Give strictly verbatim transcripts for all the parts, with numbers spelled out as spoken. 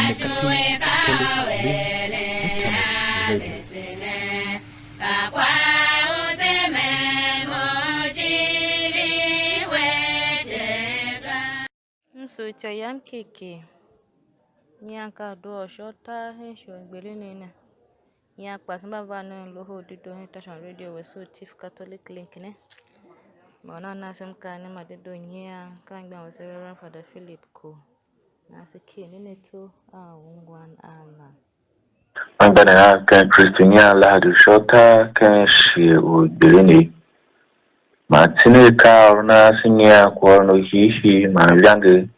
Makati Catholic Link Internet Radio. M sugh ica yam kighkigh. Nyian ka a doo sha utar hen shighe u gbilin ne. Nyian kpa se mba van nen Loho u Dedoo hen Tashan Radio wase u Tiv Catholic Link ne. Man a na se mkaanem ma dedoo nyian ka anmgbian wase Reverend Father Philip Ko. Na se ker nen ato a ungwan a nan. Anmgbianev av ken Kristu, nyian lahadi u sha utar ken shighe u gbilin ne. Man tsinen akaa a ôron ase nyian kwaghôron u hiihii man ivangeli,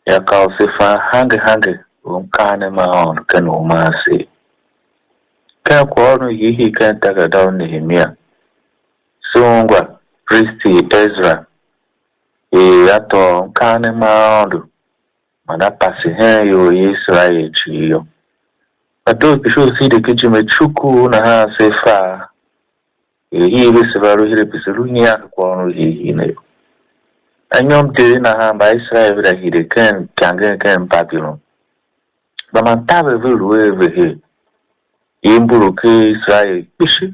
yô, ka u se fa hange hange u mkaanem ma Aôndo ken uma ase. Ken kwaghôron u hiihii ken takerada u Nehemia, se ungwa pristi Ezra er a tôô mkaanem ma Aôndo man a pase hen ior i Iserael cii yô. Kpa doo kpishi u Sedeki ijime cuku nahan se fa er i hii ve se va lu hire pe se lu nyian kwaghôron u hiihii ne yô. Anyom deri nahan Mbaiserael ve la hide ken ikyangen ken Babilon. Kpa man taver ve lu a ve her, i mburu ken Iserael kpishi,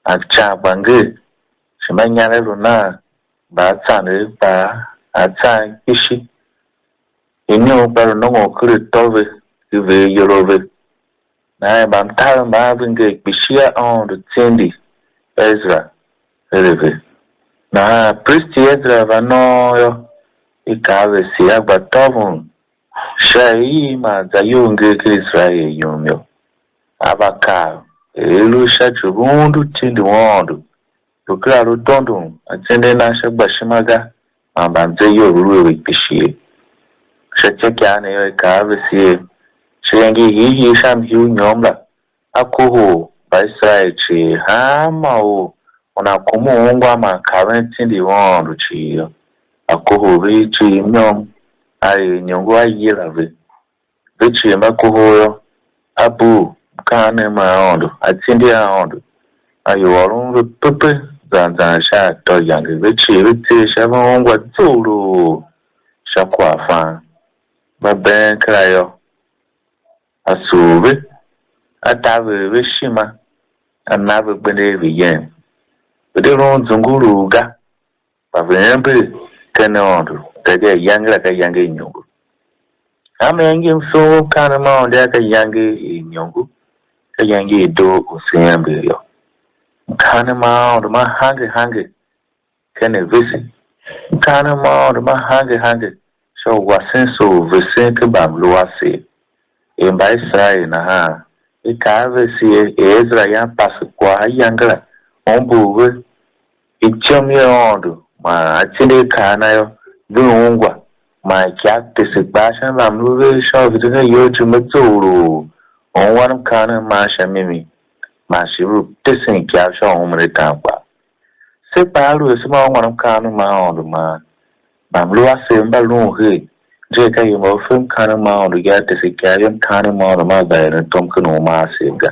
a ican gba nger, shi mbainyaregh lu nan, mbaatsanev kpaa, a tsan kpishi. Inyom kpa lu nôngon ken atô ve, i ver ayol a ve. Nahan mbamtaver mban ve nger kpishi yô, Aôndo tindi Ezra her a ve. Nahan pristi Ezra va nôôn yô, i kaa a vese, a gba tôvon sha ior man zayol nger ken Iserael yum yô. A va kaa er i lu sha ci u ve undu tindi u Aôndo, lu kera lu dondon atindi a nan sha gbashima ga, man mbamzeyol ve lu a ve kpishi ye. Sha ityôkyaa ne yô, i kaa a vese er, sha iyange i hiihii sha mhii u nyôôm la, a kohol Mbaiserael cii, hanma or u nan kuma u ungwa man kaven tindi u Aôndo cii yô, a kohol ve icigh môm, a er iniongo, a yila ve. Ve cii mba kohol yô, a bugh mkaanem ma Aôndo, a tindi Aôndo, a lu ôron ve pepe zan zan sha atô iyange. Ve cii ve tser sha, ve ungwa zough sha kwaghfan. Mba been kera yô, a sugh ve, a taver ve ishima, a na ve gbenda a ve yem. Ve de lu zunguluu ga, kpa ve ember ken Aôndo, gadia iyange la ka iyange i iniongo. Hanma iyange i msungor mkaanem ma Aôndo yô, ka iyange i iniongo, ka iyange i doo u se ember yô. Mkaanem ma Aôndo ma hange hange ken a vese. Mkaanem ma Aôndo ma hange hange sha u wasen se u vesen ken mbamlu asev. Er Mbaiserael nahan, i kaa a vese er, er Ezra yam pase kwagh ayange la, umbur ve ityom i Aôndo man atindi akaa a na yô, ve ungwa, man ikyav tese kpaa sha mbamlu vev sha u hide hen iyol jime zough, u ungwan mkaanem man sha mimi, man shi ve lu tesen ikyav sha u umen atam kpaa. Se kpaa, aluer se mba ungwan mkaanem ma Aôndo man mbamlu asev mba lun her, je ka ior mba ve fe mkaanem ma Aôndo ga, tese ikyav yô, mkaanem ma Aôndo maa gba eren tom ken uma asev ga.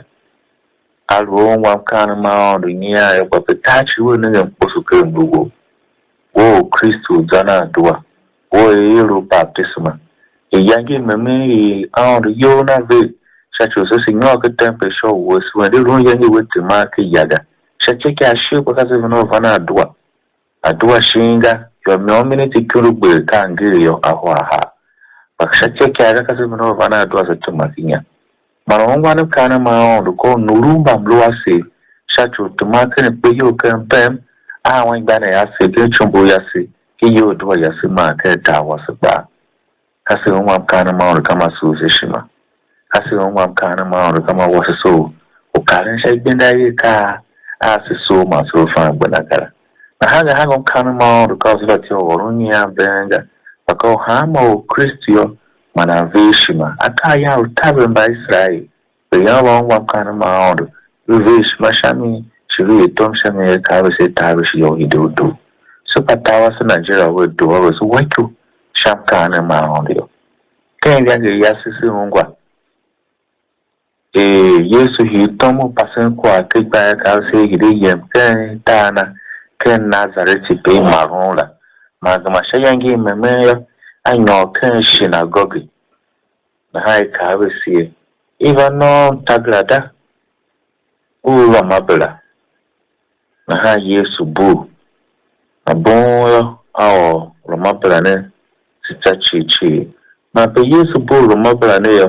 A lu u ungwa mkaanem ma Aôndo nyian yô, kpa pe tar cii wea nenge mkposo ken mlu wou. We u Kristu u zan adua, we u i lu batisema, iyange i memen i Aôndo iyol na ver sha ci u se, se nyôr ken tempel sha u wuese wen, de lu iyange we teman ken ya ga. Sha ityôkyaa shighe kpa ka se venda u van a adua. Adua shin ga, yô, môm miniti ikundu gber ka a nger yô, a hua haa. Kpa sha ityôkyaa ga ka se venda u van a adua, se tema ken inya. Man u ungwan mkaanem ma Aôndo ka u nurun mbamlu asev sha ci u teman ken mkpeyol ken bem a anmgbianev asev ken icumbur yase, ken iyol adua yase man ken tar wase kpaa. Ka se ungwa mkaanem ma Aôndo ka ma sugh se ishima. Ka se ungwa mkaanem ma Aôndo ka ma wase se u, u karen sha igbenda i akaa a se soo man se lu fan gbenda ga la. Nahan gahan mkaanem ma Aôndo ka u se fatyô u ôron nyian been ga, kpa ka u hanma Orkristu yô, man a ver ishima. Akaayan lu taver Mbaiserael, ve yô, ve ungwa mkaanem ma Aôndo, ve ver ishima sha mi, shi ve er tom sha mi, er kaa vese tar ve shi yô, u hide u doo. Se kpa tar wase Nigeria, ve doo a vese wa iku sha mkaanem ma Aôndo yô. Ken ivangeli yase se ungwa er Yesu hii tom u pasen kwagh ken igbar, kaa vese hide yem ken tar na, ken Nazareti, pe i mar un la. Man gema sha iyange i memen yô, a nyôr ken shinagoge. Nahan i kaa a vese er: I va nôôn takerada u Romabera. Nahan Yesu bugh, man bong yô, a ôr Romabera ne tsitsa cii cii. Man pe Yesu bugh Romabera ne yô,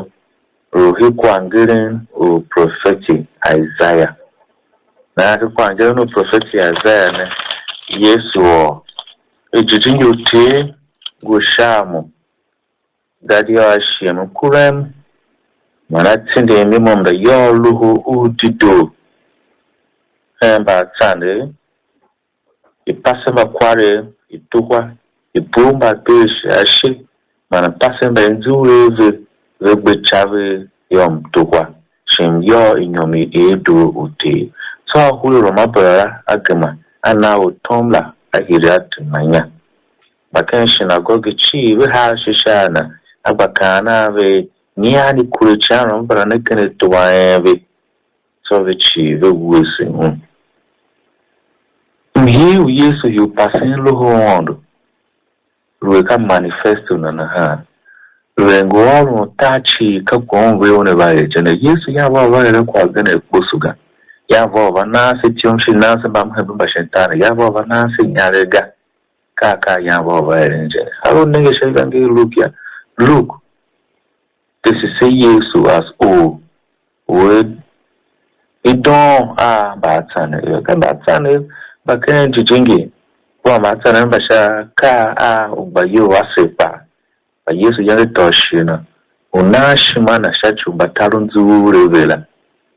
lu hii kwaghngeren u profeti Isaya. Nahan ken kwaghngeren u profeti Isaya ne, Yesu ôr er: Jijingi u Ter ngu sha a mo, gadia a shighe m kurem, man a tindem imôngo mba yôô loho u dedoo hen mbaatsanev, i pase mbakwarev, i tuhwa, i bugh mbaagbereshe ashe, man mpase mba i nzughul a ve, ve gbe ica ve yô, m tuhwa, shi m yôô inyom i er doo u Ter. Tsô a hurul Romabera la, a gema, a na ortom la, a hire a tema inya. Mba ken shinagoge cii ve haa ashe sha a na, a gba kaan a ve er: Nyian i kure icighanruamabera ne ken ato a en ve. Tsô ve cii ve wuese un. Mhii u Yesu hii u pasen Loho u Aôndo, lu er ka manifesto na nahan. Lu er ngu ôron utar cii ka kwagh u un ver un a va er je ne. Yesu yange va u va eren kwagh gen a kposo ga. Yange va u va na ase ityom shin na ase mbamhembe mba shin tar ne. Yange va u va na ase inyaregh ga. Ka akaa a yange va u va eren je ne. A lu nenge sha ivangeli Luke yô, Luke tese se Yesu as or u i doon a mbaatsanev yô. Ka mbaatsanev mba ken jijingi kua mbaatsanev mba sha akaa a ugbayol ase kpaa. Kpa Yesu yange tôô shighe na u nan ishima na sha ci u mbatar u nzughul a ve la.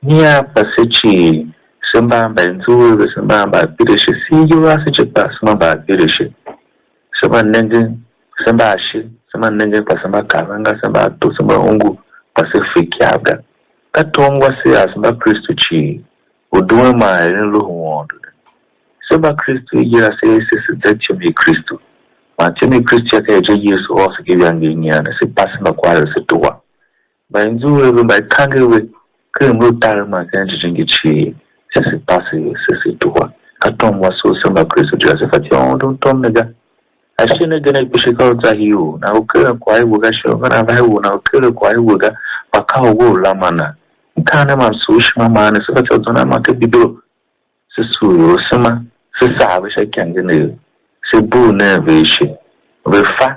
Nyian kpa se cii, se mba mba i nzughul a ve, se mba mba a gbireshe, se iyol ase je kpaa se mba mba a gbireshe. Se mba nengen, se mba ashe, se mba nengen kpa se mba kaven ga, se mba ato, se mba ungu, kpa se fe ikyav ga. Ka tom wase ase Mbakristu cii u duen man eren Loho u Aôndo ne. Se Mbakristu i yila se er se, se za ityom i Kristu. Man ityom i Kristu yô, ka er je Yesu ôr se ken ivangeli nyian ne, se pase mbakwarev, se tuhwa. Mba i nzughul a ve, mba i kange a ve ken mlu u taver man ken jijingi cii, se, se pase ve, se, se tuhwa. Ka tom wase u se Mbakristu je la, se fatyô u undun tom ne ga. Ashe ne gen a kpishi ka u za hii u nan u keren kwagh i we ga, shi u venda va hii u nan u keren kwagh i we ga, kpa ka u we u laman a. Mkaanem ma m sugh ishima man ne, se fatyô u zan a ma ken Bibilo, se sugh ior asema, se sar ve sha ikyangenev, se bugh nen ve ashe, ve fa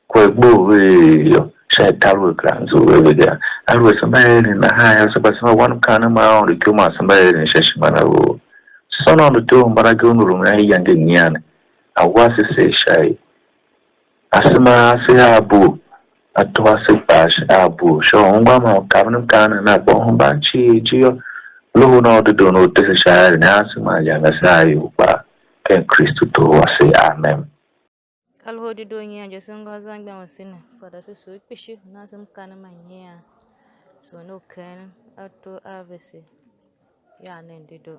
kwagh i gbe u ve er yô, sha er tar u a kera nzughul a ve ga. Aluer se mba eren nahan yô, se gba se mba wan mkaanem ma Aôndo ikyo man se mba eren sha ishima na vough. Tsô Aôndo Ter u mbarager una lu a iyange i nyian, a wa se ser sha i asema ase a bugh, ato ase kpaa shi a bugh, sha u ungwa man u kaven mkaanem na kpa u hemban cii je yô, Loho na u dedoo na u tese sha aeren ase man iyange ase a ior kpaa, ken Kristu Tor wase. Amen. Ka Loho u dedoo nyian je se ngô zan gbe u sina, Fada se sugh kpishi u nan se mkaanem ma nyian, so ne u keren ato a vese. Ya nen dedoo.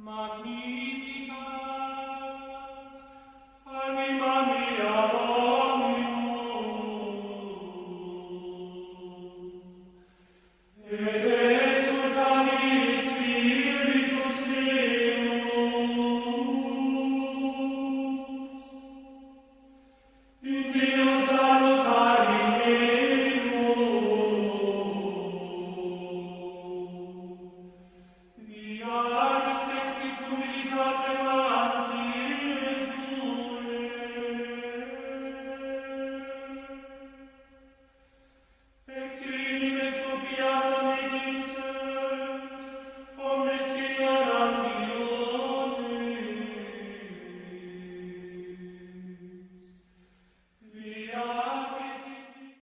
Magnificat animam mea Dominum, et exsultavit spiritus meus, in Deo salutari eius.